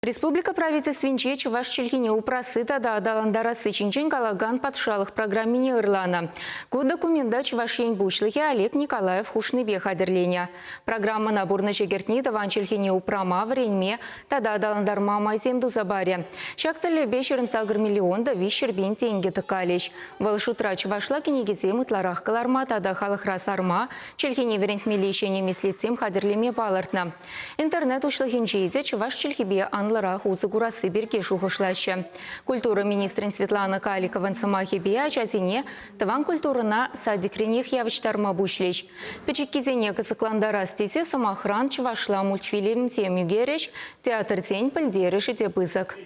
Республика Правительствинче чӑваш чӗлхине упрасси тата аталантарасси ҫинчен калакан патшалӑх программине ырланӑ. Ку документа Чӑваш Ен Пуҫлӑхӗ Олег Николаев хушнипе хатӗрленӗ. Программӑна пурнӑҫа кӗртни тӑван чӗлхене упрама, вӗренме тата аталантарма майсем туса парӗ. Ҫак тӗллевпе 28 миллион та 300 пин тенкӗ тӑккалӗҫ. Вӑл шутра чӑвашла кӗнекесем ытларах кӑларма тата халӑхра сарма, чӗлхене вӗрентмелли ҫӗнӗ меслетсем хатӗрлеме палӑртнӑ. Интернет уҫлӑхӗнче те чӑваш чӗлхипе анлӑрах усӑ курасси пирки шухӑшлаҫҫӗ. Культура министрӗн Светлана Каликован сӑмахӗпе ачасене тӑван культурӑна садикренех явӑҫтарма пуҫлӗҫ. Пӗчӗккисене кӑсӑклантарас тесе сӑмахран чӑвашла мультфильмсем ӳкерӗҫ, театрсен пӗлтерӗшӗ те пысӑк.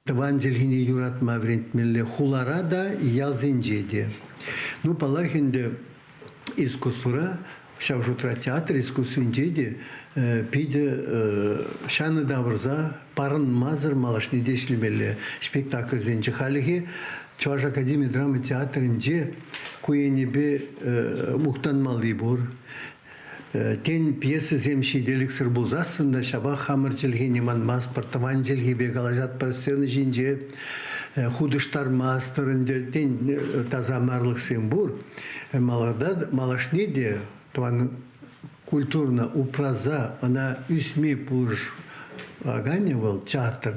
Тӑван чӗлхене юратма вӗрентмелле хулара та, ялсенче те. Ну, паллах ӗнтӗ, искусствӑра, ҫав шутра театр искусствинче те питӗ ҫанӑ тавӑрса парӑнмасӑр малашне те ӗҫлемелле. Спектакльсенче хальлӗхе Чӑваш академи драма театрӗнче ку енӗпе мухтанмалли пур. Тен, пьесӑсем ҫителӗксӗр пулсассӑн та ҫапах хамӑр чӗлхене манмастпӑр, тӑван чӗлхепе калаҫатпӑр сцена ҫинче хутӑштармастӑр ӗнтӗ. Тен, таса марлӑхсем пур. Маларта, малашне те тӑван культурӑна упраса ӑна ӳсме пулӑшаканӗ вӑл театр.